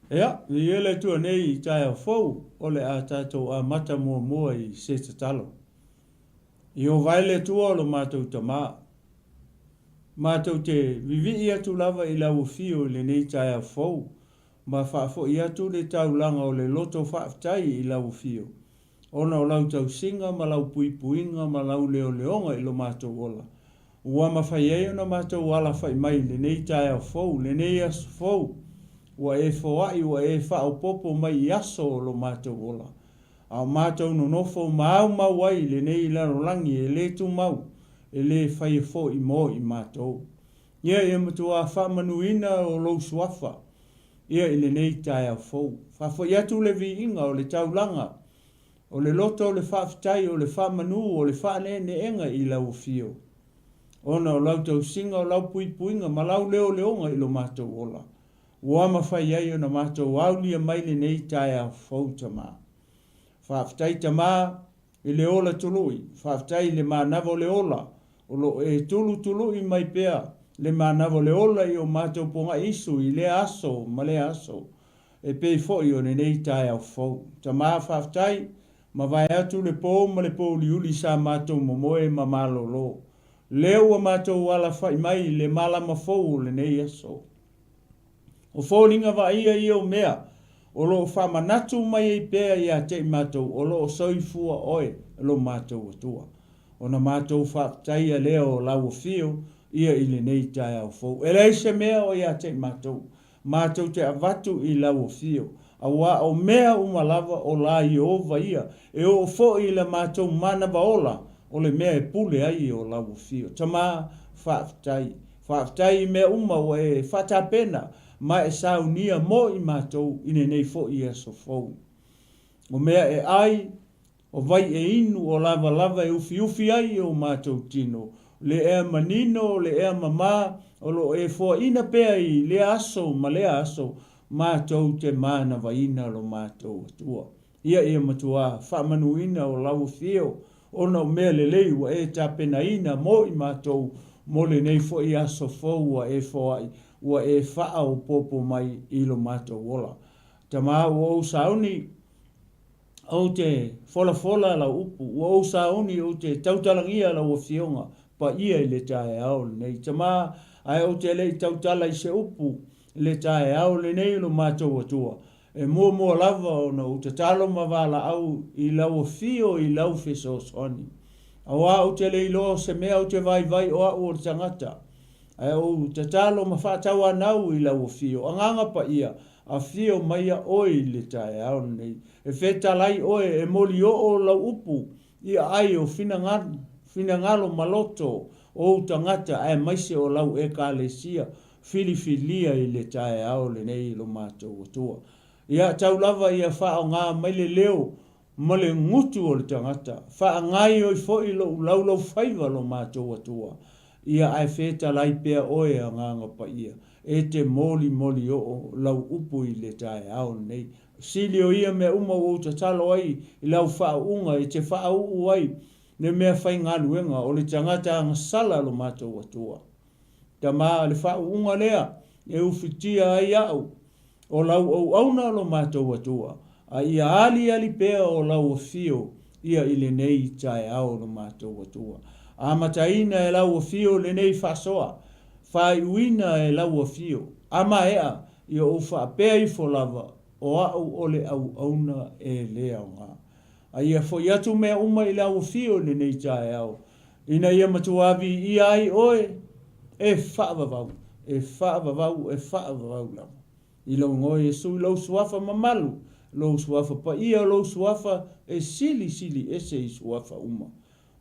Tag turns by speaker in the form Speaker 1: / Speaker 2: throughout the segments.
Speaker 1: Ia, viia le Atua nei i taeao fou, o le a tatou amata muamua i se tatalo. Ieova e le Atua o lo matou Tama, matou te vivii atu lava i lau afio i lenei taeao fou, ma faafoi atu le taulaga o le loto faafetai i lau afio, ona o lau tausiga ma lau puipuiga ma lau leoleoga i lo matou ola, ua mafai ai ona matou alafa'i mai i lenei taeao fou, lenei aso fou, ua e foa'i, ua e faaopoopo mai i aso o lo matou ola, a o matou nonofo ma aumau ai i lenei lalolagi e le tumau, e le faia fo'i mo i matou. Ia, ia matuā faamanuina o lou suafa, ia i lenei taeao fou. Faafoi atu le viiga o le taulaga, o le loto o le faafetai, o le faamanu, o le faaneeneega i lau afio, ona o lau tausiga, o lau puipuiga ma lau leoleoga i lo matou ola, ua mafai ai ona matou aulia mai lenei taeao fou, Tama. Faafetai, Tama, i le ola tului, faafetai i le manava o le ola, o lo o e tulutului mai pea le manava o le ola i o matou pogaiisu i lea aso ma lea aso, e pei foi o lenei taeao fou. Tama, faafetai, mavae atu le po ma le pouliuli sa matou momoe ma malolo. Lea ua matou alafa'i mai i le malama fou o lenei aso. O foliga vaaia ia o mea o lo o faamanatu mai ai pea ia te i matou o lo o soifua oe lo matou Atua. Ona matou faafetaia lea o lau afio ia i lenei taeao fou. E leai se mea o ia te i matou, matou te avatu i lau afio, auā o mea uma lava o la Ieova ia, e oo foi i la matou manava ola, o le mea e pule ai o lau afio. Tama, faafetai. Faafetai i mea uma ua e faatapena ma e saunia mo i matou i lenei foi aso fou. O mea e ai, o vai e inu, o lavalava e ufiufi ai i o matou tino, le ea manino, le ea mamā, o lo o e foaina pea i lea aso ma lea aso, matou te manavaina lo matou Atua. Ia ia matuā faamanuina o lau afio ona o mea lelei ua e tapenaina mo i matou mo lenei foi aso fou ua e foai, ua e faaopoopo mai i lo matou ola. Tama, ua ou sauni, ou te folafola lau upu, ua ou sauni ou te tautalagia lau afioga paia i le taeao lenei. Tama, ae ou te le i tautala i se upu i le taeao lenei lo matou Atua, E muamua lava ona ou tatalo ma valaau i lau afio i lau fesoasoani. Auā ou te le iloa o se mea ou te vaivai o au o le tagata. Ae ou tatalo ma faatauanau i lau afio, Agaga Paia, afio maia oe i le taeao lenei. E fetalai oe, e molioo lau upu i aai o finagalo ma loto o ou tagata aemaise o lau Ekalesia filifilia i le taeao lenei lo matou Atua. Ia tau lava ia faaaoga mai le leo ma le gutu o le tagata, faagaioi foi lou laulaufaiva lo matou Atua. Ia ae fetalai pea oe Agaga Paia, e te molimoli oo lau upu i le taeao lenei. Sili o ia mea uma ua ou tatalo ai i lau faauuga e te faauu ai le mea faigaluega o le tagata agasala lo matou Atua. Tama, le faauuga lea e ufitia ai au, o lau auauna lo matou Atua, a ia aliali pea o lau afio ia i lenei taeao lo matou Atua. Amataina e lau afio lenei faasoa, faaiuina e lau afio, a maea, ia ou faapea ifo lava, o au o le auauna e le aoga. A ia foi atu mea uma i lau afio i lenei taeao, ina ia matua viia ai oe, e faavavau, e faavavau, e faavavau lava. I lou igoa Iesu, i lou suafa mamalu, lou suafa paia, lou suafa e silisili ese i suafa uma,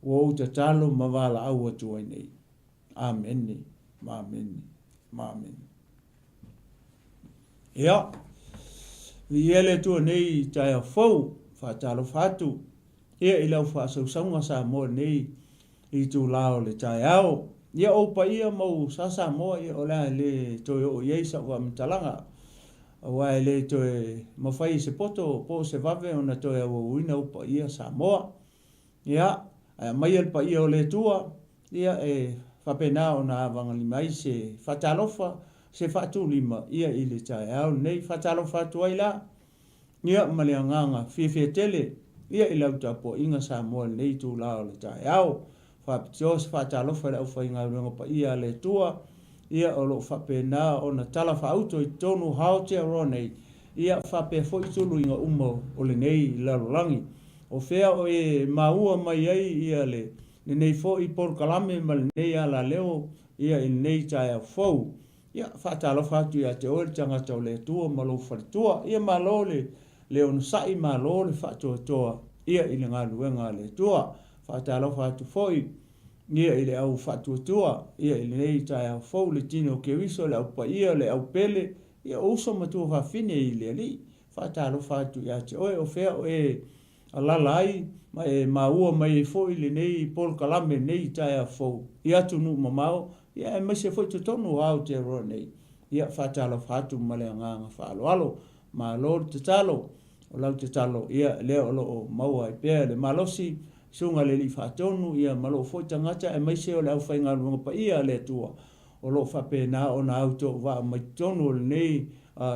Speaker 1: ua ou tatalo ma valaau atu ai nei. Amene, ma amene, ma amene. Ia, viia le Atua nei i taeao fou, faatalofa atu ia i lau faasausauga Samoa nei itulā o le taeao. Ia ou paia ma ou sa Samoa, ia o le a le toe oo i ai sau faamatalaga, aua e le toe mafai e se poto po o se vave ona toe auauina ou paia Samoa. Ia, ae aumaia le paia o le Atua, ia e faapena ona avagalima ai se faatalofa, se faatulima ia i le taeao lenei. Faatalofa atu ai la ia ma le agaga fiafia tele ia i lau tapuaiga Samoa i lenei itula o le taeao. Faapitoa se faatalofa i le aufaigaluega paia a le Atua ia o lo o faapena ona tala faauto i totonu o Aotearoa nei ia faapea foi tuluiga uma o lenei lalolagi. O fea o e maua mai ai ia le lenei foi polokalame ma lenei alaleo ia i lenei taeao fou. Ia, faatalofa atu ia te oe le tagata o le Atua ma lou faletua. Ia malo le le onosai, malo le faatoatoa ia i le galuega a le Atua. Faatalofa atu foi ia i le au faatuatua ia i lenei taeao fou, le tino o Keriso, le au paia, le au pele, ia o uso ma tuafafine i le Alii. Faatalofa atu ia te oe, o fea o e Alaala ai ma e maua mai ai foi lenei polokalame i lenei taeao fou i atunuu mamao, ia aemaise foi totonu o Aotearoa nei. Ia faatalofa atu ma le agaga faaaloalo. Malo le tatalo, o lau tatalo ia lea o lo o maua ai pea le malosi, Susuga i le Alii Faatonu ia ma lou foi tagata aemaise o le aufaigaluega paia a le Atua o lo o faapena ona autouvaa mai totonu o lenei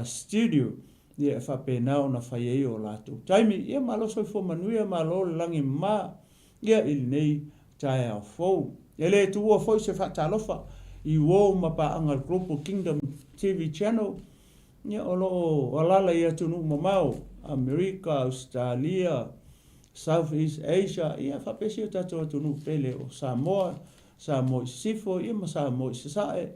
Speaker 1: studio. Ia e faapena ona fai ai o latou taimi. Ia malo soifua manuia, malo le lagi e mama ia i lenei taeao fou. E le tuua foi se faatalofa i uo ma paaga a le Global Kingdom TV Channel, ia o lo o alaala i atunuu mamao, Amerika, Ausetalia, South East Asia, ia faapea si o tatou atunuu pele o Samoa, Samoa i Sisifo, ia ma Samoa i Sasae.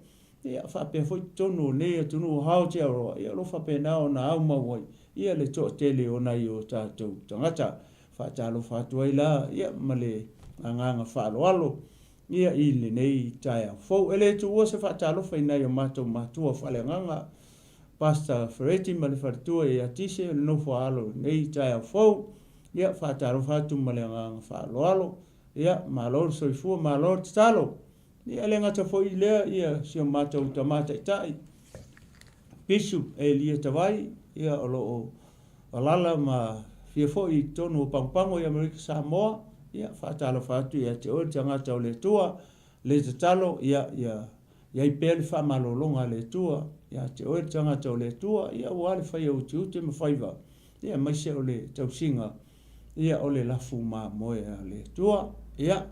Speaker 1: Ia, faapea foi totonu o nei atunuu o Aotearoa, ia o lo o faapena ona aumau ai ia le toatele o nai o tatou tagata. Faatalofa atu ai la ia ma le agaga faaaloalo ia i lenei taeao fou. E le tuua se faatalofa i nai o matou matua faaleagaga, Pastor Fereti ma le faletua ia Tise o le nofo a alo i lenei taeao fou. Ia, faatalofa atu ma le agaga faaaloalo. Ia, malo le soifua, malo le tatalo. Ia e le gata foi i lea ia si o matou tama taitai Pisu Elia Tavai ia o lo o alala ma fia foi i totonu o Pagopago i Amerika Samoa ia faatalofa atu ia te oe le tagata o le Atua le tatalo ia ia iai pea le faamalologa a le Atua ia te oe le tagata o le Atua ia aua le faia utiuti ma faiva ia aemaise o le tausiga Ia, o le lafu mamoe a le Atua. Ia,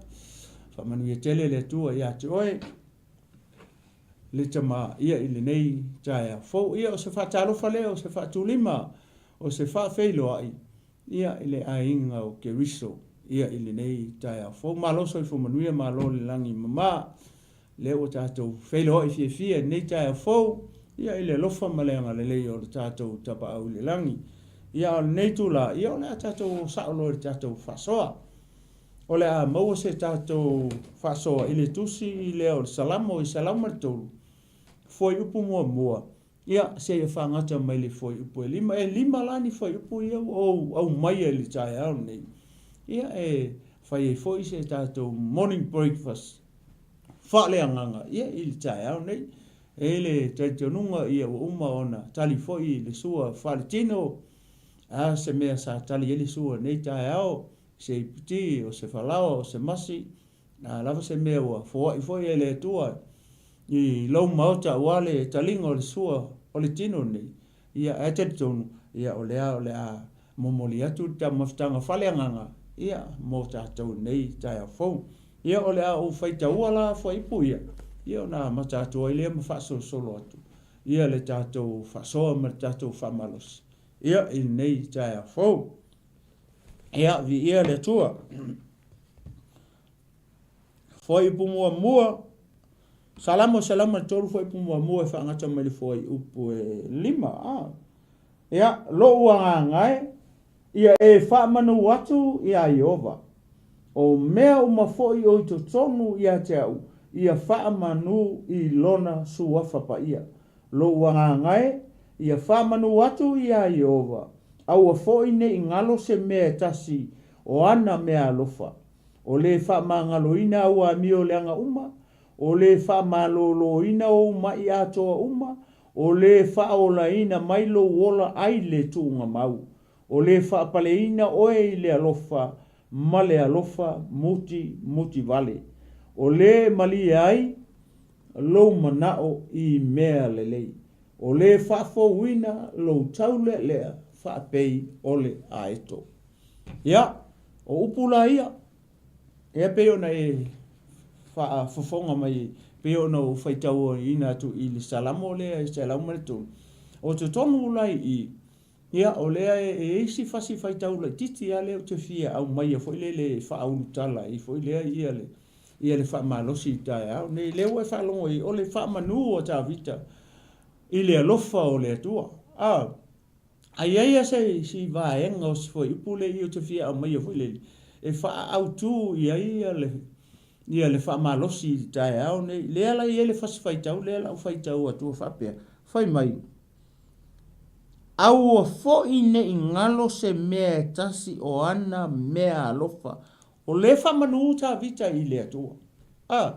Speaker 1: faamanuia tele le Atua ia te oe, le tama, ia, i lenei taeao fou. Ia, o se faatalofa lea, o se faatulima, o se faafeiloai, ia, i le aiga o Keriso, ia, i lenei taeao fou. Malo soifua manuia, malo le lagi mama. Lea ua tatou feiloai fiafia i lenei taeao fou, ia i le alofa ma le agalelei o le tatou Tapaau i le Lagi. Ia a o lenei itula, ia o le a tatou o sao loa i le tatou faasoa. O le a maua se tatou faasoa i le tusi lea o le Salamo i 103, fuaiupu muamua, Ia, seia faagata mai le fuaiupu e lima. E lima la ni fuaiupu ia ua ou aumaia i le taeao lenei. Ia, e fai ai foi se tatou morning breakfast faaleagaga ia i le taeao nei. E i ai le talitonuga ia ua uma ona tali foi le sua faaletino. A se mea sa tali ai le sua i lenei taeao, se iputi, o se falaoa, o se masi, A lava se mea ua foai foi e le Atua i lou maota aua le taliga o le sua o le tino lenei, ia ae talitonu, ia o lea o le a momoli atu le taumafataga faaleagaga, ia, mo tatou i lenei taeao fou. Ia o le a ou faitaua la fuaiupu ia, ia ona amata atu ai lea ma faasolosolo atu, ia le tatou faasoa ma le tatou faamalosi, ia, i lenei taeao fou. Ia, viia le Atua. Fuaiupu muamua, Salamo 103 fuaiupu muamua e faagata mai le fuaiupu e lima. Ah. Ia, lou agaga e, ia e faamanu atu iā Ieova. O mea uma foi o i totonu ia te au, ia faamanu i lona suafa paia. Lou agaga e, ia faamanu atu iā Ieova, aua foi ne i galo se mea e tasi o ana meaalofa. O le faamagaloina au amio leaga uma, o le faamaloloina ou maʻi atoa uma, o le faaolaina mai lou ola ai le tuugamau, o le faapaleina oe i le alofa ma le alofa muti muti vale, o le malie ai. lou manao i mea lelei, o le faafouina lou taulealea faapei o le aeto. Ia, o upu la ia, e pei ona e faafofoga mai pei ona ou faitauina atu i le Salamo lea e 103, o totonu la i i, ia, o lea e i ai si fasi faitau laitiiti lava lea ou te fia aumaia foi lele e faaulutala ai foi lea ia le ia le faamalosi i taeao nei. Lea ua e faalogo i o le faamanu a Tavita i le alofa o le Atua. A, a i ai se si vaega o si fuaiupu lea i ou te fia aumaia foi lele e faaautu i ai ia le ia le faamalosi i le taeao nei. Lea la e i ai le fasi faitau lea la ou faitau atu faapea, fai mai, Aua foi ne i galo se mea e tasi o ana mea alofa. O lea e faamanu Tavita i le Atua. A,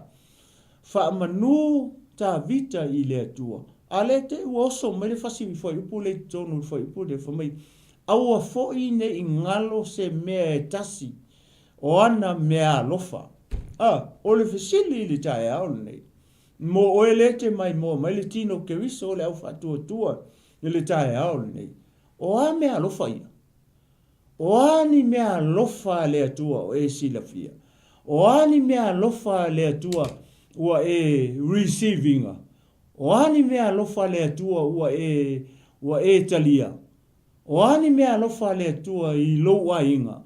Speaker 1: faamanu Tavita i le Atua. A lea te i ua oso mai le fasi fuaiupu lea i totonu o le fuaiupu lea, fai mai, Aua foi ne i galo se mea e tasi o ana mea alofa. A, o le fesili i le taeao lenei, Mo oe lea e te maimoa mai le tino Keriso o le au faatuatua i le taeao lenei, o a mea alofa ia? O a ni mea alofa a le Atua o e silafia? O a ni mea alofa a le Atua ua e receive ina? O a ni mea alofa a le Atua ua e ua e talia? O a ni mea alofa a le Atua i lou aiga?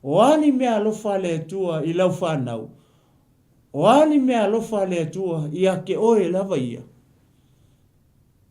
Speaker 1: O a ni mea alofa a le Atua i lau fanau? O a ni mea alofa a le Atua ia te oe lava ia?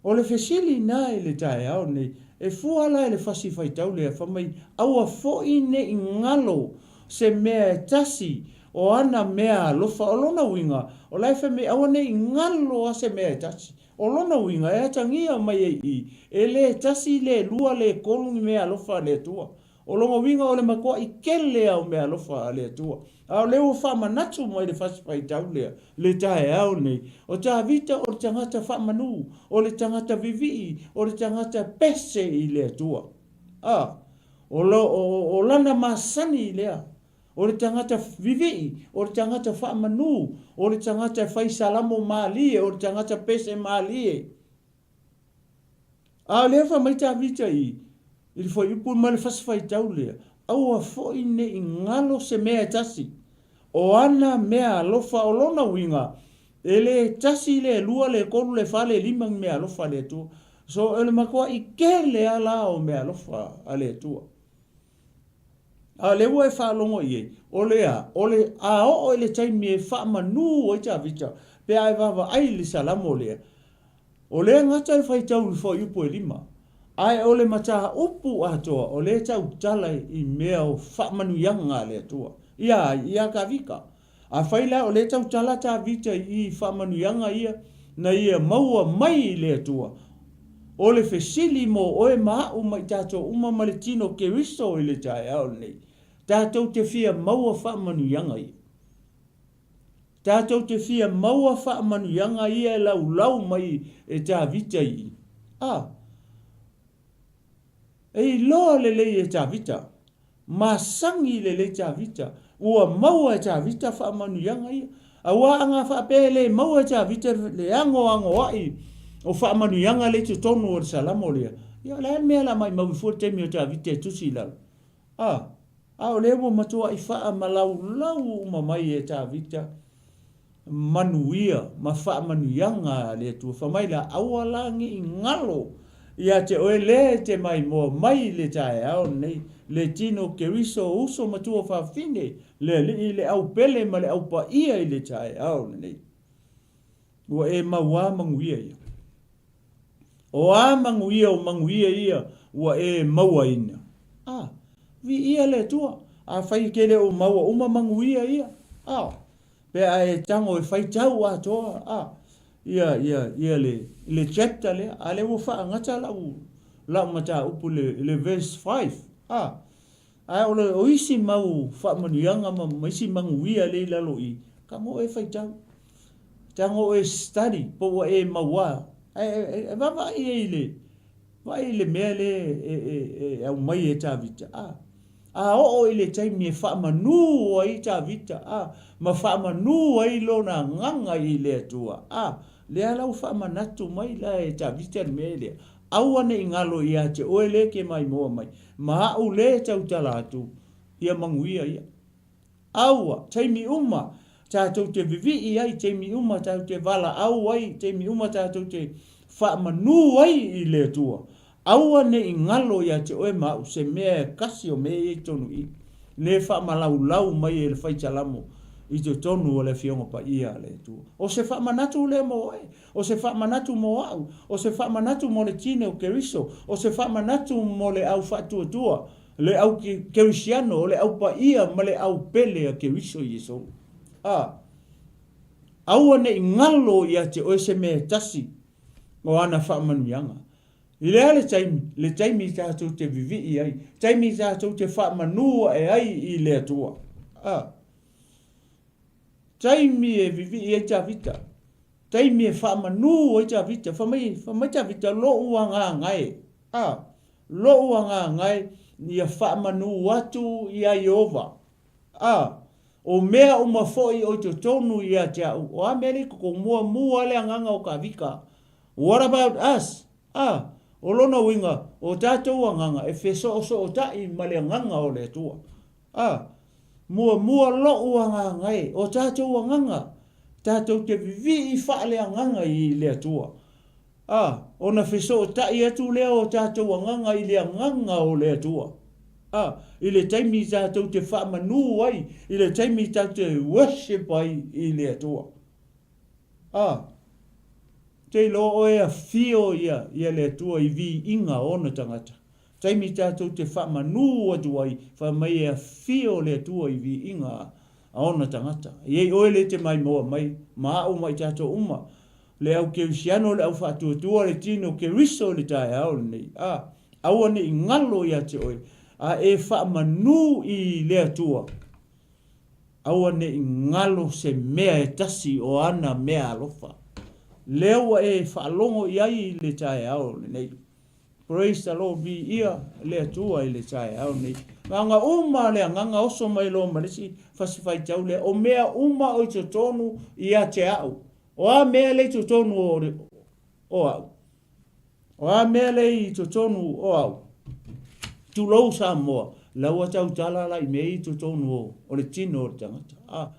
Speaker 1: O le fesili na i le taeao nei, e fua la i le fasi faitau lea, fai mai, Aua foi ne i galo se mea e tasi o ana mea alofa. O lona uiga, o la e fai mai, aua ne i galo a se mea e tasi. O lona uiga, e atagia mai ai i i, e le tasi, le lua, le tolu ni mea alofa a le Atua. O lona uiga o le matuaʻi tele a o meaalofa a le Atua. A o lea ua faamanatu mai le fasi faitau lea le taeao nei, o Tavita o le tagata faamanu, o le tagata vivii, o le tagata pese i le Atua. A, o, lo, o, o lana masani lea, o le tagata vivii, o le tagata faamanu, o le tagata e fai salamo malie, o le tagata pese malie. A o lea fai mai Tavita i i le fuaiupu ma le fasi faitau lea, Aua foi ne i galo se mea e tasi, o ana mea alofa, o lona uiga, e le tasi, le lua, le tolu, le fa, le lima ni mea alofa a le Atua. So, o le matuaʻi tele a la o mea alofa a le Atua. A o lea ua e faalogo i ai, o le a? O le a oo i le taimi e faamanu ai Tavita, pe a e vaavaai i le Salamo lea, O lea gata e faitau i fuaiupu e lima, ae o le mataupu atoa o lea e tautala i mea o faamanuiaga a le Atua. Ia ai? Ia Tavita. Afai la o lea e tautala Tavita i faamanuiaga ia na ia maua mai i le Atua, o le fesili mo oe ma a'u ma i tatou uma ma le tino Keriso i le taeao lenei, tatou te fia maua faamanuiaga ia? Tatou te fia maua faamanuiaga ia e laulau mai e Tavita i i. A. E iloa lelei e Tavita. Masani lelei Tavita. Ua maua e Tavita faamanuiaga ia. Aua a na faapea e le maua e Tavita le anoanoai o faamanuiaga lea i totonu o le Salamo lea, ia o le a le mea o le a maimau ai fua le taimi o Tavita e tusi i lalo? A. A o lea ua matuai faamalaulau uma mai e Tavita manuia ma faamanuiaga a le Atua. Fai mai la, Aua la ne i galo ia te oe lea e te maimoa mai i le taeao lenei, le tino Keriso uso matua fafine, le Alii, le au pele ma le au paia i le taeao lenei. Ua e mauā manuia ia. O a manuia o manuia ia ua e mauaina? A, viia le Atua. Afai e te le o maua uma manuia ia, a, pe a e tago e faitau atoa, a, ia, ia, ia le, le chapter lea, a lea ua faagata lau, lau mataupu i le, i le verse 5, a, ae o le, o isi mau faamanuiaga ma, ma isi manuia lea i lalo i i, tago e faitau. Tago e study po ua e mauā. Ae e vaavaai ai i le, vaai i le mea lea e aumai e Tavita. A. A oo i le taimi e faamanū ai Tavita, a, ma faamanū ai lona agaga i le Atua, a, lea la ua faamanatu mai la e Tavita le mea lea, Aua ne i galo ia te oe le e te maimoa mai, ma a'u le e tautala atu, ia manuia ia. Aua, taimi uma tatou te vivii ai, taimi uma tatou te valaau ai, taimi uma tatou te faamanū ai i le Atua. Aua ne i galo ia te oe ma au se mea e kasi o mea ia i totonu i i, le faamalaulau mai e le Fai Salamo i totonu o le Afioga Paia a le Atua. O se faamanatu lea mo oe, o se faamanatu mo au, o se faamanatu mo le tino o Keriso, o se faamanatu mo le au faatuatua, le au Kerisiano, o le au paia ma le au pele a Keriso Iesu. A, aua ne i galo ia te oe se mea e tasi o ana faamanuiaga. I le a le taimi? Le taimi tatou te vivii ai, taimi tatou te faamanu ae ai i le Atua. A, taimi e vivii ai Tavita, taimi e faamanu ai Tavita, fai mai, fai mai Tavita, lou agaga e. A, lou agaga e, ia faamanu atu iā Ieova. A, o mea uma foi o i totonu ia te au, o a mea lea i totonu, muamua le agaga o Tavita. What about us? A, o lona uiga, o tatou agaga e fesoosootaʻi ma le agaga o le Atua. A, muamua lou agaga e, o tatou agaga, tatou te vivii faaleagaga i le Atua. A, ona fesootai atu lea o tatou agaga i le agaga o le Atua. A, i le taimi tatou te faamanū ai, i le taimi tatou te worship ai i le Atua. A, te iloa oe e afio ia, ia le Atua i viiga o ona tagata. Taimi tatou te faamanū atu ai, fai mai e afio le Atua i viiga a ona tagata. E i ai oe le te maimoa mai, ma a'u ma i tatou uma, le au Kerisiano, le au faatuatua, le tino Keriso i le taeao lenei. A, aua ne i galo ia te oe, a e faamanū i le Atua, aua ne i galo se mea e tasi o ana mea alofa. Lea ua e faalogo i ai i le taeao lenei. Praise the Lord Viia le Atua i le taeao nei. Agaga uma le agaga oso mai loa ma le isi fasi faitau lea, o mea uma o i totonu ia te au. O a mea le i totonu o, o au? O a mea le i totonu o au? Tulou Samoa, la ua tautala la i mea i totonu o, o le tino o le tagata. Ah,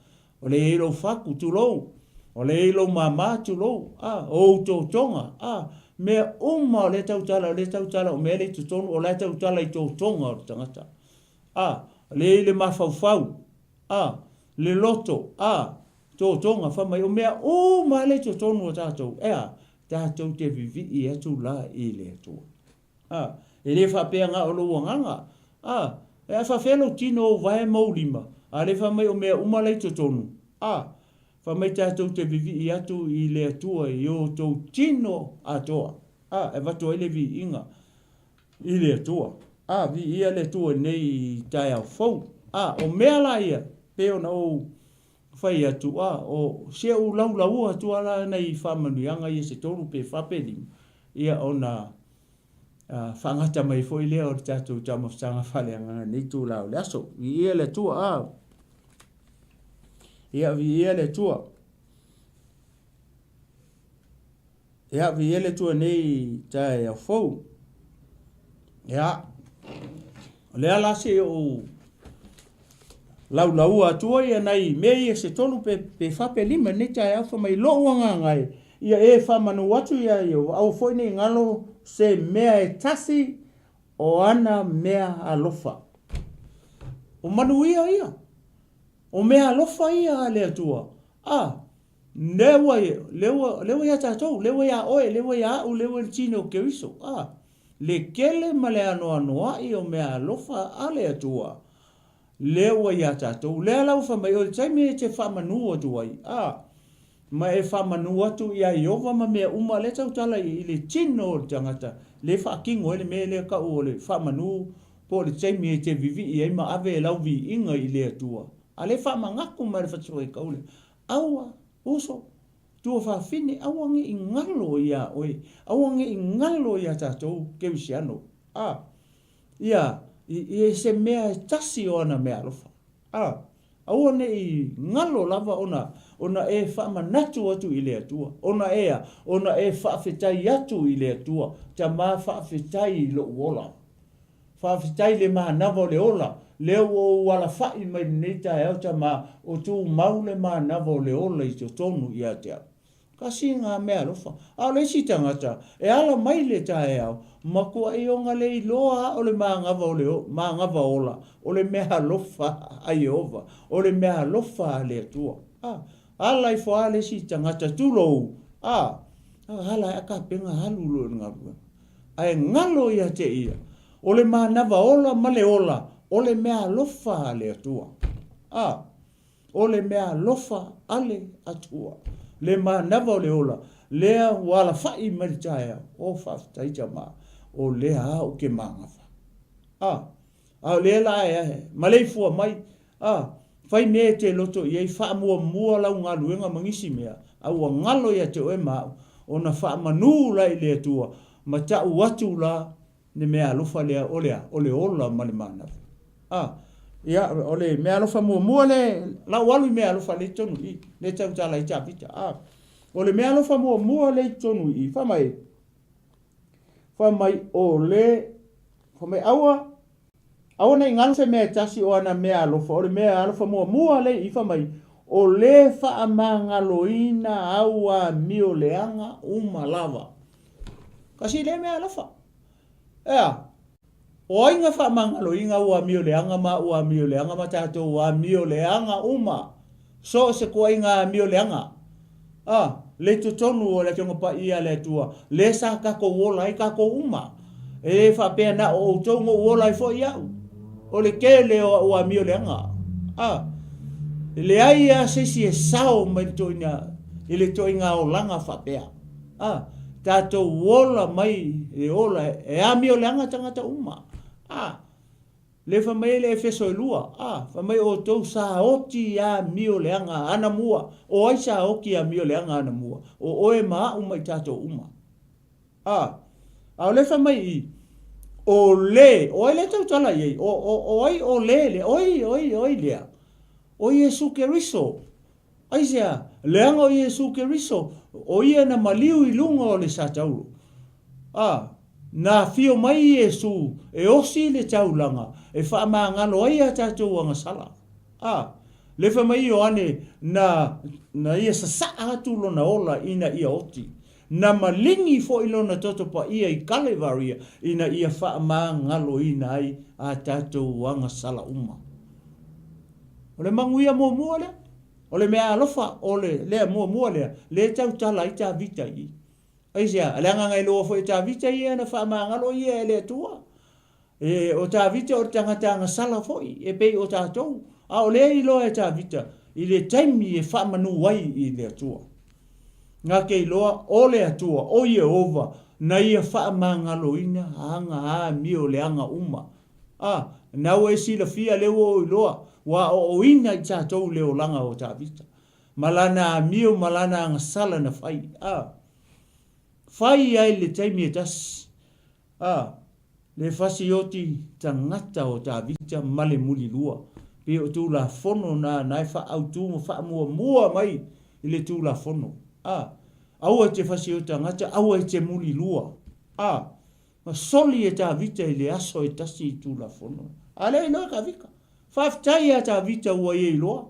Speaker 1: O le i ai lou fatu, tulou, o le i ai lou māmā, tulou, a, o ou totoga, a, mea uma o lea tautala, o lea tautala o mea lea i totonu, o la e tautala i totoga o le tagata, a, o le i ai le mafaufau, a, le loto, a, totoga, fai mai, o mea uma lea i totonu o tatou, e a, tatou te vivii atu la i le Atua. A, e le faapea na o lou agaga. A, e a faafea lou tino, ou vae ma ou lima? A le fai mai o mea uma la i totonu. A, fai mai tatou te vivii atu i le Atua i o tou tino atoa. A, e avatu ai le viiga i le Atua. A, viia le Atua i lenei taeao fou. A, o mea la ia, pei ona ou fai atu, a, o si ou laulaua atu lava la nai faamanuiaga ia se tolu pe fa pe lima, ia ona faagata mai foi lea o le tatou taumafataga faaleagaga i lenei itula o le aso. Viia le Atua, a. Ia, viia le Atua. Ia, viia le Atua nei taeao fou. Ia, o lea la se i ou laulaua atua ia nai mea ia se tolu pe, pe fa pe lima nei taeao fai mai lou agaga e, ia e faamanu atu ia Ieova, aua foi ne i galo se mea e tasi o ana mea alofa. O manuia ia, o mea alofa ia a le Atua. A, Lea ua, lea ua, lea ua iā tatou, lea ua iā oe, lea ua iā a'u, lea ua i le tino o Keriso. A, le kele ma le anoanoaʻi o mea alofa a le Atua, lea ua iā tatou. Lea la ua fai mai, o le taimi e te faamanū atu ai, a, ma e faamanū atu iā Ieova ma mea uma, lea tautala i, i le tino o le tagata, lea e faatino ai le mea lea tau o le faamanū, po o le taimi e te vivii ai ma ave lau viiga i le Atua. A lea e faamanatu mai le Fasifaitau lea, Aua, uso, tuafafine, aua ne i galo iā oe, aua ne i galo iā tatou kerisiano. A, ia, I, i se mea e tasi o ana meaalofa. A, aua ne i galo lava ona, ona e faamanatu atu i le Atua, ona e a, ona e faafetai atu i le Atua, Tama faafetai i lou ola. Faafetai i le manava o le ola, lea ua ou alafai mai lenei taeao Tama, o tumau le manava o le ola i totonu ia te au. Kasi ngā mea alofa. A o le isi tagata, e ala mai le taeao, matuai ona le iloa a o le manava o le manava ola, o le mea alofa a Ieova, o le mea alofa a le Atua. A, ala ifo a le isi tagata, tulou, a, ala e kapena alu loa i le galuega. Ae galo ia te ia, o le manava ola ma le ola, o le mea alofa a le Atua. A. O le mea alofa a le Atua, le manava o le ola, lea ua alafai mai le taeao. O faafetai tama, o lea a ou ke manava. A, a o lea la e maleifua mai, a, fai mea e te loto i ai, faamuamua lau galuega ma nisi mea, a ua galo ia te oe ma au, ona faamanu la i le Atua, ma tau atu la Le mea alofa lea o le a? O le ola ma le manava. A, ia, o le mea alofa muamua le, lau alu i mea alofa le i totonu i i, le tautala ai Tavita. A, o le mea alofa muamua le i totonu i i, fai mai, fai mai o le, fai mai aua, aua ne i galo se mea e tasi o ana mea alofa, o le mea alofa muamua le i i, fai mai, o le faamagaloina au amio leaga uma lava. Kasi lea mea alofa. Ea, o ai na faamagaloina ua amio leaga ma ua amio leaga ma tatou amio leaga uma, so o se tuaiga amio leaga. A, le totonu o le Afioga Paia a le Atua, le sa tatou ola ai tatou uma. E le faapea na o outou na ou ola ai foi au. O le tele o au amio leaga. A, e leai lava se isi e sao mai le toina, i le toaiga olaga faapea. A, tatou ola mai e ola e amio leaga tagata uma. A, le fai mai ai le Efeso e lua, a, fai mai outou sa oti amio leaga anamua. O ai sa oti amio leaga anamua? O oe ma a'u ma i tatou uma. A, a o le fai mai i, o le, o ai le tautala i ai? O, o, o ai o le lea? O ai, o ai, o ai lea? O Iesu Keriso. Aisea? Leaga o Iesu Keriso, o ia na maliu i luga o le satauro. A, na afio mai Iesu e osi le taulaga e faamagalo ai a tatou agasala. A, le fai mai Ioane na, na ia sasaa atu lona ola ina ia oti. Na maligi foi lona toto paia i Kalevaria ina ia faamagaloina ai a tatou agasala uma. O le manuia muamua lea, o le mea alofa o le lea muamua lea, lea e tautala ai Tavita i i. Aisea? Leaga na iloa foi e Tavita ia na faamagalo ia e le Atua. E, o Tavita o le tagata agasala foi, e pei o tatou. A o lea e iloa e Tavita i le taimi e faamanu ai i le Atua. Na te iloa o le Atua, o Ieova, na ia faamagaloina aga amio leaga uma. A, na ua e silafia lea ua ou iloa, ua aoaoina i tatou le olaga o Tavita, ma lana amio ma lana agasala na fai. A, fai ai le taimi e tasi. A, le fasioti tagata o Tavita ma le mulilua, pei o Tulafono na na e faaautu ma faamuamua mai i le Tulafono. A, aua e te fasioti tagata, aua e te mulilua. A, Na soli e Tavita i le aso e tasi i Tulafono. A lea iloa e Tavita. Faafetai ia Tavita ua ia iloa.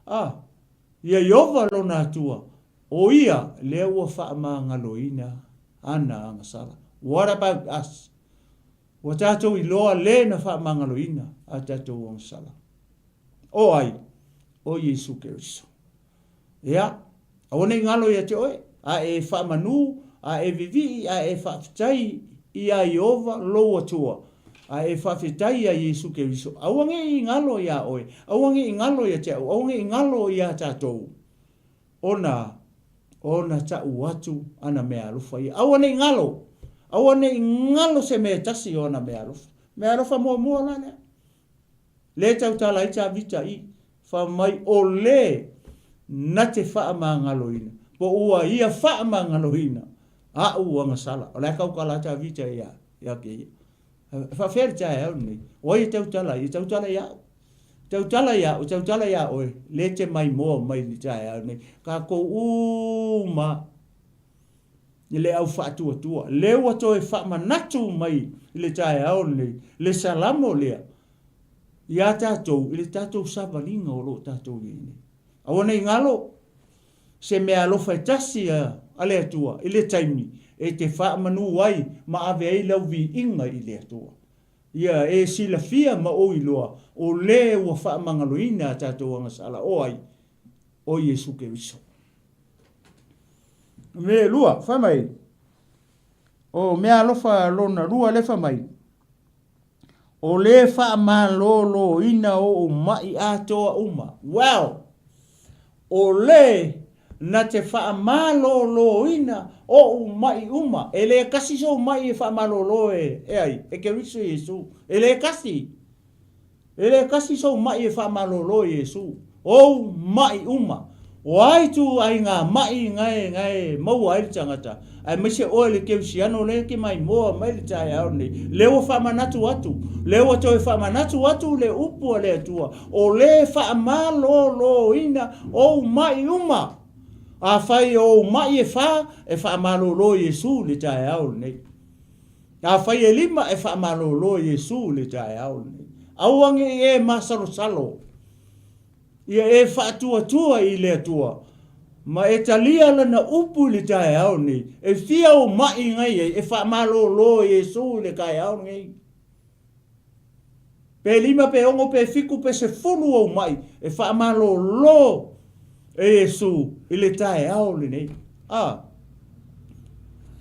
Speaker 1: A, ia Ieova lona Atua, o ia lea ua faamagaloina ana agasala. What about us? Ua tatou iloa le na faamagaloina a tatou agasala. O ai? O Iesu Keriso. Ia, aua ne i galo ia te oe, a e faamanu, a e vivii, a e faafetai iā Ieova lou Atua, a e faafetai iā Iesu Keriso, aua ne i galo iā oe, aua ne i galo ia te au, aua ne i galo iā tatou, ona, ona taʻu atu ana mea alofa ia. Aua ne i galo, aua ne i galo se mea e tasi o ana mea alofa. Mea alofa muamua la lea. Le tautala ai Tavita i, fa mai o le na te faamagaloina, po ua ia faamagaloina a'u agasala. O le a tautala a Tavita ia, ia keia. E faafefea le taeao lenei? O ai e tautala ai? E tautala ia au. Tautala ia au, tautala ia oe, lea e te maimoa mai i le taeao lenei. Tatou uma i le au faatuatua. Lea ua toe faamanatu mai i le taeao lenei le Salamo lea ia tatou i le tatou savaliga o lo o tatou i ai nei. Aua ne i galo se meaalofa e tasi a le Atua i le taimi e te faamanu ai ma ave ai lau viiga i le Atua. Ia e silafia ma ou iloa o le ua faamagaloina a tatou agasala o ai? O Iesu Keriso. Mea lua, fai mai, o meaalofa lona lua lea fai mai, O le faamaloloina ou maʻi atoa uma. Well! O le na te faamaloloina ou maʻi uma. E le kasi sou maʻi e faamalolo e, e ai? E Keriso Iesu. E le kasi. E le kasi sou maʻi e faamalolo e Iesu. Ou maʻi uma. O a ituaiga maʻi gae gae maua ai le tagata, aemaise oe le kerisiano lea e te maimoa mai le taeao lenei, lea ua faamanatu atu, lea ua toe faamanatu atu le upu a le Atua, o le faamaloloina ou maʻi uma. Afai o ou maʻi e fa, e faamalolo Iesu i le taeao lenei. Afai e lima, e faamalolo Iesu i le taeao lenei. Aua ne i e masalosalo. Ia e faatuatua i le Atua, ma e talia Lana upu i le taeao nei, e fia o maʻi ngai ai, e faamalolo Iesu i le taeao nei. Pe lima, pe ono, pe fitu, pe sefulu ou maʻi, e faamalolo e Iesu i le taeao lenei. A,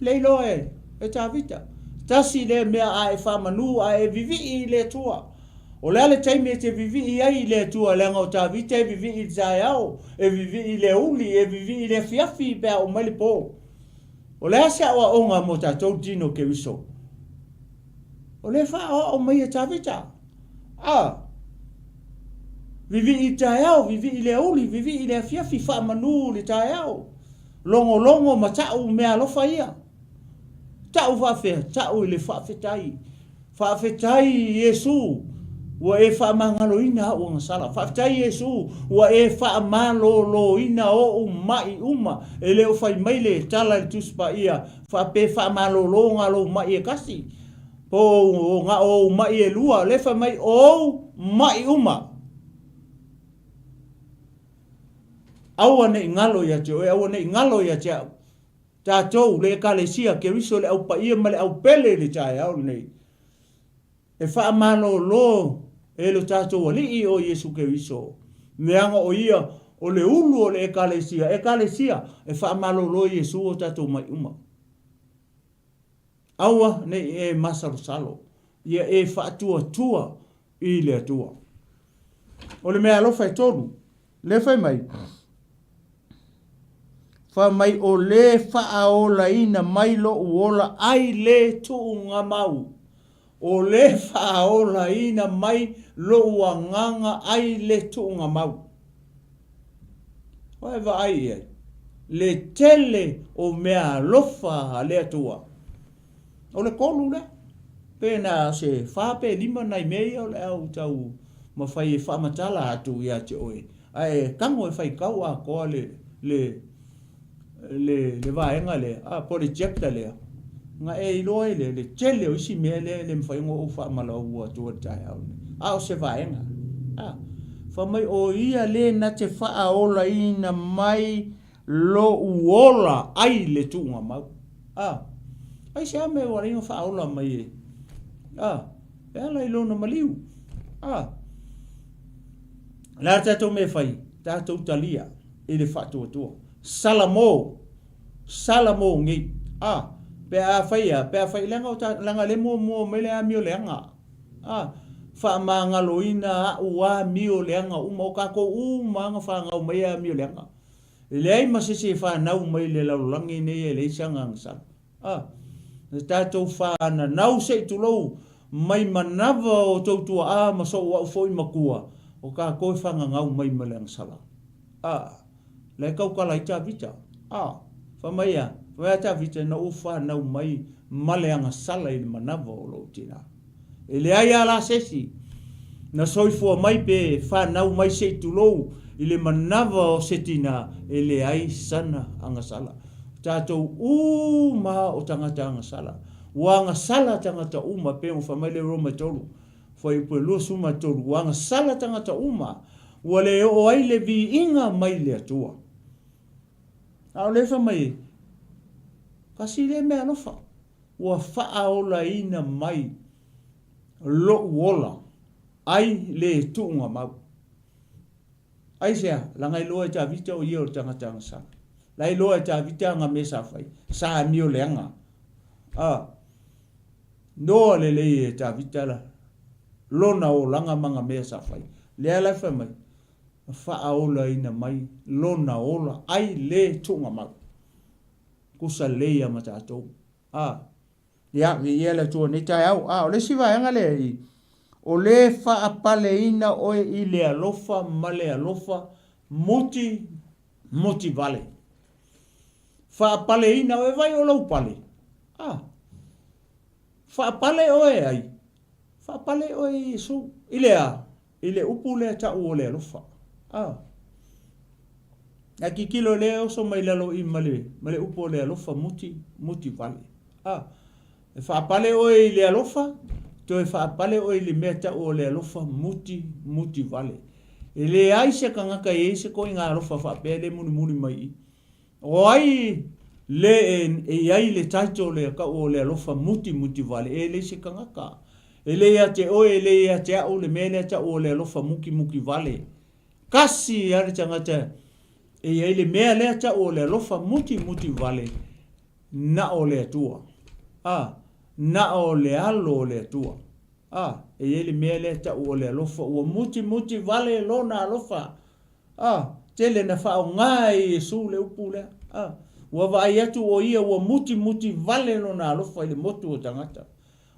Speaker 1: le iloa e, e Tavita. Tasi lea mea a e faamanu a e vivii i le Atua. O le a le taimi e te vivii ai i le Atua, leaga o Tavita e vivii i le taeao, e vivii i le aoauli, e vivii i le afiafi pe a oo mai le po. O le a se aoaoga mo tatou tino Keriso? O lea e faaoao mai e Tavita. A, vivii i le taeao, vivii i le aoauli, vivii i le afiafi, faamanu i le taeao. Logologo ma ta'u meaalofa ia. Ta'u faafea? Ta'u i le faafetai. Faafetai Iesu ua e faamagaloina a'u agasala. Faafetai Iesu ua e faamaloloina o'u ma'i uma. E le o fai mai le tala i le Tusi Paia faapea faamalolo na lou ma'i e kasi, po o na o ou ma'i e lua. Le fai mai o ou ma'i uma. Aua ne i galo ia te oe, aua ne i galo ia te au. Tatou, le Ekalesia, Keriso le Au Paia ma le Au Pele i le taeao lenei, e faamalolo e lo tatou Alii o Iesu Keriso, leaga o Ia o le ulu o le Ekalesia, Ekalesia, e faamalolo e Iesu o tatou mai uma. Aua ne i e masalosalo, ia e faatuatua i le Atua. O le mea alofa e tolu, lea fai mai, fai mai o le faaolaina mai lo'u ola ai le tuugamau. O le faaolaina mai lo'u agaga ai le tuugamau. Ua e vaai i ai le tele o mea alofa a le Atua. O le tolu lea. Pe na o se fa pe lima nai mea ia o le a ou tau mafai e faamatala atu ia te oe. Ae tago e faitau atoa le, le, le, le vaega lea, a, po o le chapter lea, ona e iloa ai lea le tele o isi mea lea e le mafai ona ou faamalaua atua i le taeao lenei. A o se vaega. A, fai mai o ia le na te faaolaina mai lo'u ola ai le tuugamau. A, aisea mea ua alai ona faaola mai e, a, e ala i lona maliu. A, o le a le tatou mea e fai? Tatou talia i le faatuatua. Salamo, Salamo nei. A, pe a fai a, pe a fai, leaga o ta, leaga le muamua mai le amio leaga. A, faamagaloina a'u amio leaga uma, o tatou uma lava na fanau mai amio leaga. E leai ma se isi e fanau mai le lalolagi nei e leai se agaga sala. A, na tatou fananau se i tulou mai manava o tou tuaa ma sou a'u foi matua, o tatou e fagagau mai ma le agasala. A, la e tautala ai Tavita. A, fai mai a, fai mai a Tavita, na ou fanau mai ma le agasala i le manava o lou tina. E leai a la se isi na soifua mai pe fanau mai se i tulou i le manava o se tina e leai sana agasala. O tatou uma o tagata agasala. Ua agasala tagata uma pei ona fai mai le Roma e 3, fuaiupu e 23, ua agasala tagata uma, ua le oo ai le viiga mai le Atua. A o lea e fai mai, kasi lea meaalofa, ua faaolaina mai lou ola, ai le tuugamau. Aisea? Leaga e iloa e Tavita o ia o le tagata agasala. La e iloa e Tavita ana mea sa fai, sa amio leaga. A, noa lelei e Tavita la, lona olaga ma ana mea sa fai. Lea la e fai mai, na faaolaina mai lona ola, ai le tuugamau. Kusa lelei ia ma tatou. A, ia, viia le Atua i lenei taeao. A, o le isi vaega lea i, o le faapaleina oe i le alofa ma le alofa muti, muti vale. Faapaleina oe, vai o lou pale. A, faapale oe e ai? Faapale oe e Iesu. I le a? I le upu lea tau o le alofa. A. A tilotilo lea e oso mai lalo i ma le, ma le upu o le alofa muti, muti vale. A. E faapale oe i le alofa, toe faapale oe i le mea tau o le alofa muti, muti vale. E leai se tagata e i ai se koiga alofa faapea le mulimuli mai i. O ai le e i ai le title lea tau o le alofa mutimuti vale, e leai se tagata. E le ia te oe, e le ia te au le mea lea tau o le alofa mutimuti vale. Kasi lava le tagata e i ai le mea lea tau o le alofa mutimuti vale, na o le Atua. A, na o le Alo o le Atua. A, e i ai le mea lea tau o le alofa, ua mutimuti vale lona alofa. A, tele na faaaoga e Iesu le upu lea. A, ua vaai atu o ia ua mutimuti vale lona alofa i le motu o tagata.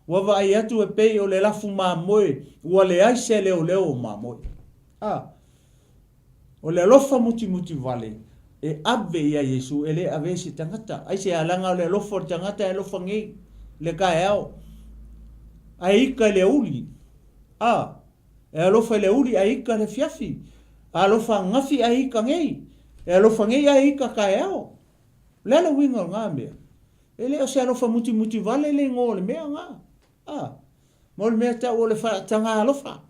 Speaker 1: Ua vaai atu e pei o le lafu mamoe ua leai se leoleo o mamoe. A, o le alofa mutimuti vale e ave ia Iesu e le ave e se tagata. Aisea? Leaga o le alofa o le tagata e alofa nei le taeao ae ika i le aoauli. A, E alofa i le aoauli ae ika le afiafi. Alofa angafi ae ika nei. E alofa nei ae ika taeao. O le a le uiga o na mea? E le o se alofa mutimuti vale le igoa o le mea na. A, ma o le mea tau o le faataga alofa.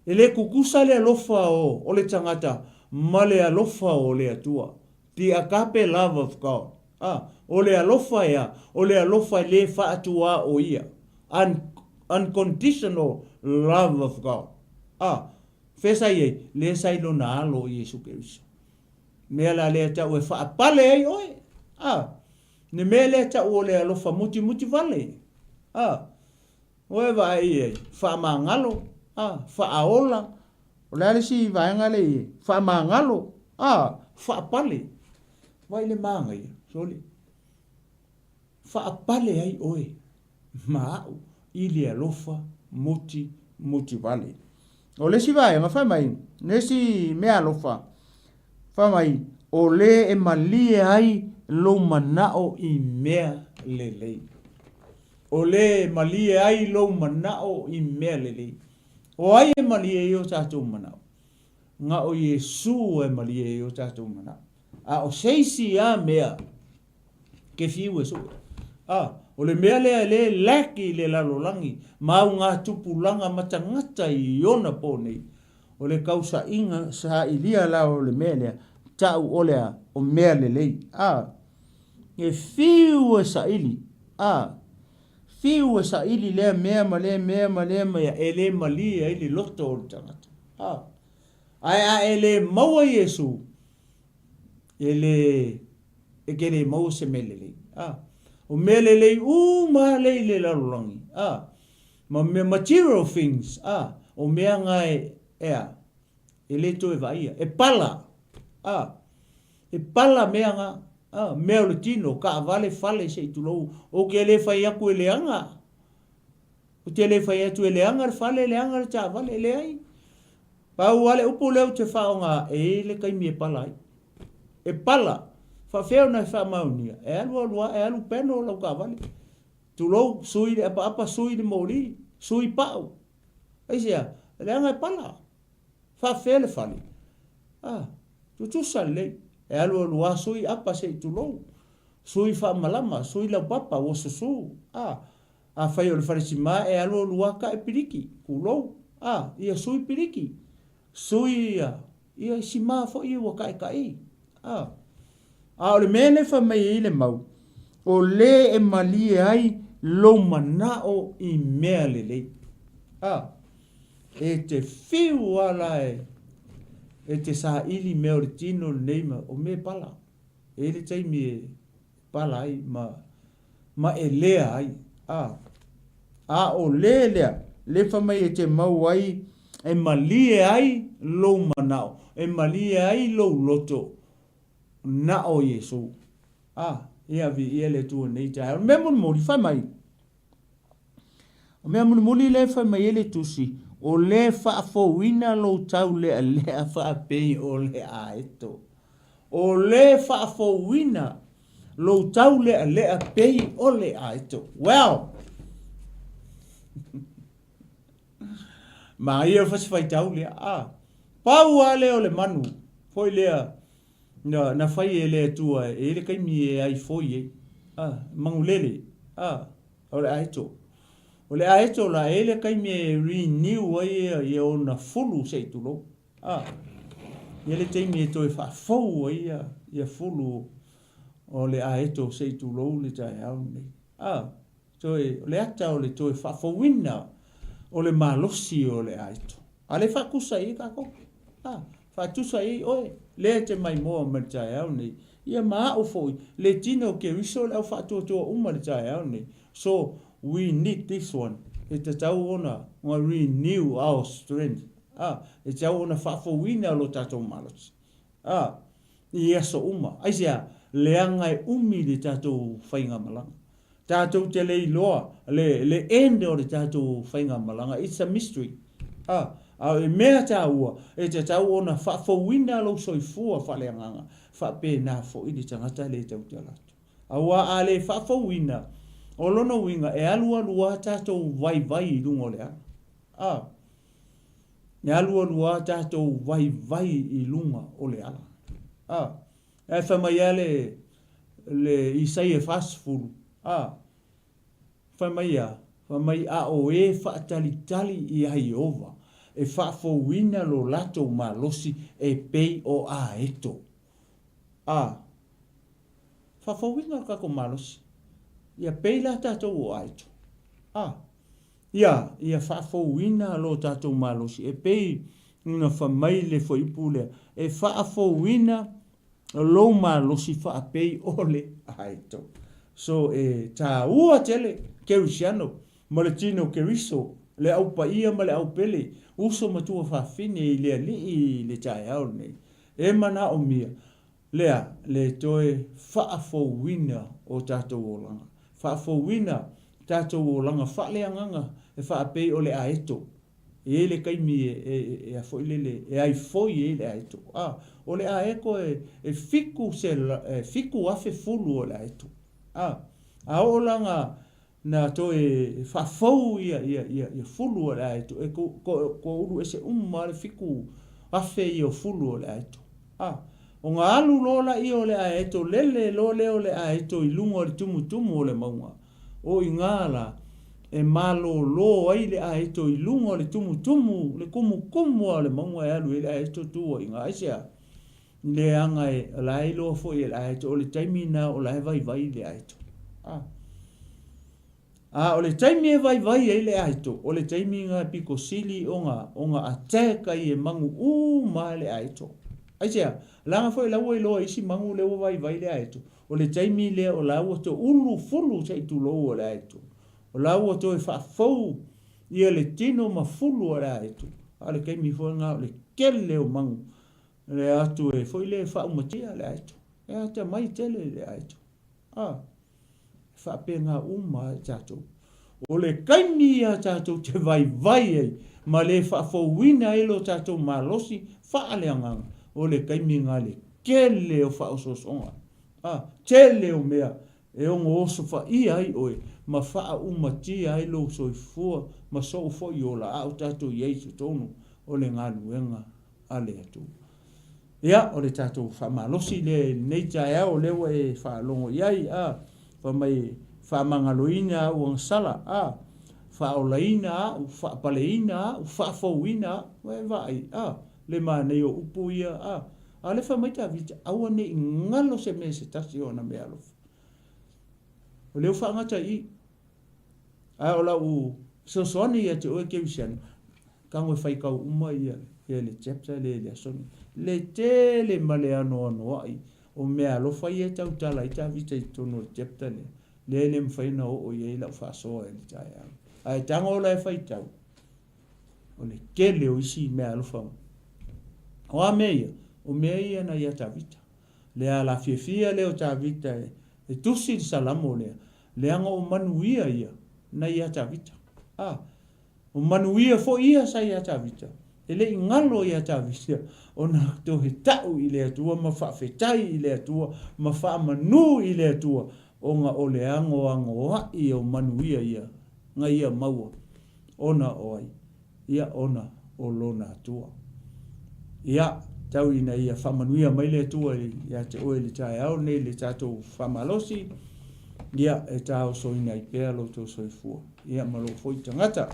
Speaker 1: E le tutusa le alofa o, o le tagata ma le alofa o le Atua. The agape love of God. A, o le alofa ea, o le alofa e le faatuā o ia. Un, unconditional love of God. A, fea sa i ai? Lea sa i lona alo o Iesu Keriso. Mea la lea tau e faapale ai oe. A, ne mea lea tau o le alofa mutimuti vale. A, Oe vaai i ai, faamagalo, a, faaola, o le a le isi vaega lea i ai, faamagalo, a, faapale. Vaai le manaia, sole. Faapale ai oe ma au i le alofa muti muti vale. O le isi vaega, fai mai, le isi mea alofa, fai mai, o le e malie ai lou manao i mea lelei. O le e malie ai lou manao i mea lelei. O ai e malie ai o tatou manao? Na o Iesu e malie ai o tatou manao. A o se isi a mea ke fiu e sue. A, o le mea lea e le lack i le lalolagi ma au ngā tupulaga ma tagata i ona pō nei, o le kausaʻiga sailia la o le mea lea, ta'u o le a, o mea lelei. A, E fiu e saili, a, fiu e saili lea mea ma lea mea ma lea mea e le malie ai le loto o le tagata. A, ae a e le maua Iesu, e le, e ke le maua se mea lelei. A, o mea lelei uma lea i le lalolagi, a, ma mea material things, a, o mea nga e, e a, e le toe vaaia. E pala, a, e pala mea nga, a, mea o le tino, kaavale, fale, se i tulou. Ou te le fai atu e leaga. Ou te le fai atu e leaga le fale, leaga le taavale, e leai. Pau lava le upu lea ou te faaaoga, e i ai le taimi e pala ai. E pala, faafefea ona e faamaonia? E alu alu lava, e alu peno lau taavale. Tulou, sui le apaapa, sui le moli, Sui pau. Aisea? Leaga e pala. Faafefea le fale? A, tutusa lelei. E alualu lava sui apa se i tulou. Sui faamalama, sui laupapa, ua susu. A, afai o le fale sima e alualu lava tae piliki, tulou. A, ia sui piliki. Sui ia, ia sima foi ia ua taetae. A, a o le mea lea e fai mai ai le mau, o le e malie ai lou manao i mea lelei. A, e te fiu lava la e, e te saili mea o le tino lenei ma, o mea e pala. E i ai le taimi e pala ai ma, ma elea ai. A, a o le lea, le fai mai e te mau ai, e malie ai lou manao, e malie ai lou loto, na o Iesu. A, ia viia le Atua nei taeao. O le mea mulimuli, fai mai, O mea mulimuli lea e fai mai ai le tusi, o lea e faafouina lou taulealea faapei o le aeto. O lea e faafouina lou taulealea pei o le aeto. Well! Manaia le fasi faitau lea. Ah, pau lava lea o le manu, foi lea na, na fai e le Atua e i ai le taimi e ai foi ai. Ah, manulele. Ah, O le aeto. O le aeto la, e i ai le taimi e renew ai ia, ia ona fulu se i tulou. A, e i ai le taimi e toe faafou ai ia, ia fulu o le aeto se i tulou le taeao lenei. A, toe, o le ata o le toe faafouina o le malosi o le aeto. A lea e faatusa i ai tatou. A, faatusa i ai oe, lea e te maimoa mai le taeao nei. Ia ma au foi, le tino o Keriso le au faatuatua uma i le taeao nei. So, we need this one. E tatau ona renew our strength. A, e tatau ona faafouina lo tatou malosi. A, i aso uma. Aisea? Leaga e umi le tatou faigamalaga. Tatou te le iloa le, le end o le tatou faigamalaga. It's a mystery. A, a o le mea taua, e tatau ona faafouina lou soifua faaleagaga, faapena foi le tagata le tautala atu. Aua a le faafouina, o lona uiga e alualu lava tatou vaivai i luga o le ala. A, e alualu lava tatou vaivai i luga o le ala. A, ae fai mai lava le, le Isaia 40, a, fai mai a, fai mai a o e faatalitali iā Ieova, e faafouina lo latou malosi e pei o aeto. A, faafouina lo tatou malosi, ia pei la tatou o aeto. A, Ia, ia faafouina lo tatou malosi, e pei ona fai mai le fuaiupu lea, e faafouina lou malosi faapei o le aeto. So, e taua tele Kerisiano ma le tino Keriso, le au paia ma le au pele, uso matua fafine i le Alii i le taeao lenei. E manaomia lea le toe faafouina o tatou olaga. Faafouina tatou olaga faaleagaga e faapei o le aeto. E i ai le taimi e, e, e, a foi lele, e ai foi ai le aeto. A, o le aeto e, e fiku se, e 7,000 fulu o le aeto. A, a oo la na, na toe faafou ia, ia, ia, ia fulu o le aeto, e ko, ko, ko ulu ese uma le 7,000 ia o fulu o le aeto. A, ona alu loa laia o le aeto, lele loa lea o le aeto i luga o le tumutumu o le mauga. O i gā la, e malōlō ai le aeto i luga o le tumutumu, le kumukumu lava o le mauga e alu ai le aeto tu ai i gā. Aisea? Leaga e, o la e iloa foi e le aeto, o le taimi lena o la e vaivai le aeto. A. A o le taimi e vaivai ai le aeto, o le taimi lena e pito sili ona, ona attack ai e manu uma le aeto. Aisea? Leaga foi o la ua iloa e isi manu lea ua vaivai le aeto, o le taimi lea o la ua toulu fulu se i tulou o le aeto. O la ua toe faafou ia le tino ma fulu o le aeto, a o le taimi foi lena o le tele o manu e atu e foi lea e faaumatia le aeto. E atamai tele le aeto. A. E faapena uma lava tatou. O le taimi ia tatou te vaivai ai ma le faafouina ai lo tatou malosi faaleagaga, o le taimi lena le tele o faaosoosoga, a, tele o mea. e ono osofaia ai oe ma faaumatia ai lou soifua ma sou foi ola a o tatou i ai i totonu o le galuega a le Atua. Ia, o le tatou faamalosi lea i lenei taeao, o lea ua e faalogo i ai, a, fai mai, faamagaloina au agasala, a, faaolaina au, faapaleina au, faafouina au. Ua e vaai, a, le manaia o upu ia, a. A o lea fai mai Tavita, aua ne i galo se mea se tasi o ana meaalofa. O lea ua faagata i i. Ae o lau fesoasoani ia te oe Kerisiano, tago e faitau uma ia le chapter lea i le aso nei. Le tele ma le anoanoai o meaalofa ia e tautala ai Tavita i totonu o le chapter lea, lea e le mafai ona oo i ai lau faasoa i le taeao. Ae tago la e faitau, o le tele o isi meaalofa. O a mea ia? O mea ia na ia Tavita. Le ala fiafia lea o Tavita e tusi le Salamo lea, leaga o manuia ia na ia Tavita. A, o manuia foi ia sa ia Tavita. E le i galo ia Tavita ona toe ta'u i le Atua ma faafetai i le Atua ma faamanu i le Atua ona o le anoanoa'i o manuia ia na ia maua ona o ai? Ia ona o Lona Atua. Ia, tau ina ia faamanuia mai le Atua ia te oe i le taeao lenei i le tatou faamalosi, ia, e taosoina ai pea lo outou soifua, ia, ma lou foi tagata.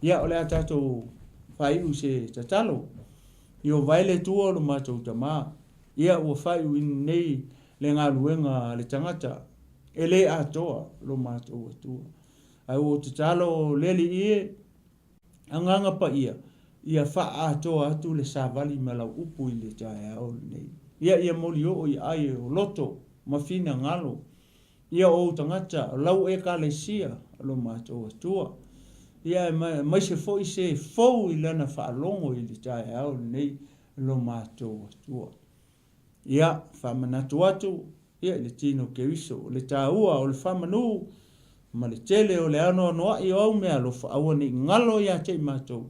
Speaker 1: Ia, o le a tatou faaiu i se tatalo. Ieova e le Atua o lo matou Tama, ia, ua faaiuina nei le galuega a le tagata, e le atoa lo matou Atua. Ae ua ou tatalo le Alii e, Agaga Paia, ia faaatoa atu le savali ma lau upu i le taeao lenei. Ia ia molioo i ai o loto ma finagalo, ia o ou tagata, o lau Ekalesia, lo matou Atua. Ia aemaise foi se fou i lana faalogo i le taeao lenei, lo matou Atua. Ia, faamanatu atu, ia, i le tino Keriso, o le taua o le faamanu ma le tele o le anoanoai o au meaalofa, aua ne i galo ia te i matou,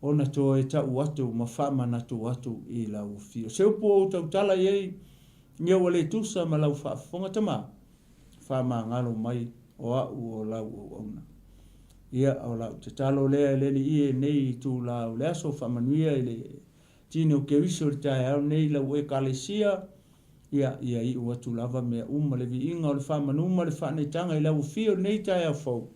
Speaker 1: ona toe tau atu ma faamanatu atu i lau afio. O se upu ua ou tautala i ai, ia ua le tusa ma lau faafofoga tama, faamagalo mai o au o lau auauna. Ia, o lau tatalo lea e le Alii e nei itula o le aso, faamanuia i le Tino Keriso i le taeao nei lau Ekalesia, ia, ia iu atu lava mea uma, le viiga o le faamanu ma le faaneetaga i lau afio i lenei taeao fou,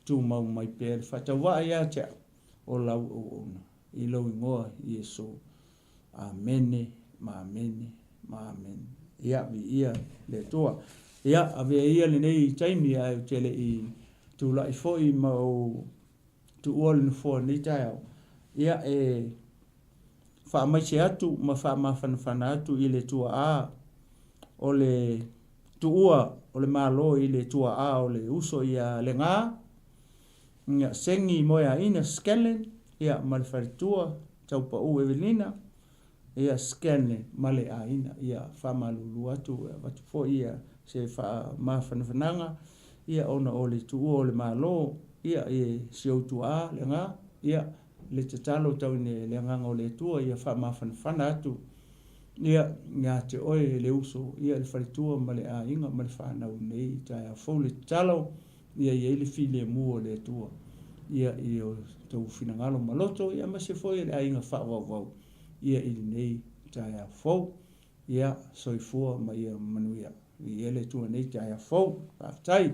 Speaker 1: tumau mai pea le faatauvaa ia te au o lau auauna, i lou Igoa Iesu. Amene ma amene ma amene. Ia, viia le Atua. Ia, avea ia lenei taimi ae ou te le i tulai foi ma ou tuua le nofoa i lenei taeao, ia e faamaise atu ma faamafanafana atu i le tuaa o le tuua o le Malo i le tuaa o le uso ia Lega, ia Sengi Moeaina Scanlan, ia ma le faletua Taupau Evelina, Ia Scanlan ma le aiga, ia faamalulu atu, e avatu foi ia se faamafanafanaga, ia ona o le tuua o le Malo, ia e si ou tuaa lena, ia le tatalo tau i le Agaga o le Atua ia faamafanafana atu, ia ia te oe le uso, ia le faletua ma le aiga ma le fanau i lenei taeao fou. Le tatalo, ia i ai le filemu o le Atua, ia i o tou finagalo ma loto, ia aemaise foi o le aiga faavauvau. ia i lenei taeao fou. Ia, soifua ma ia manuia. Viia le Atua i lenei taeao fou. Faafetai.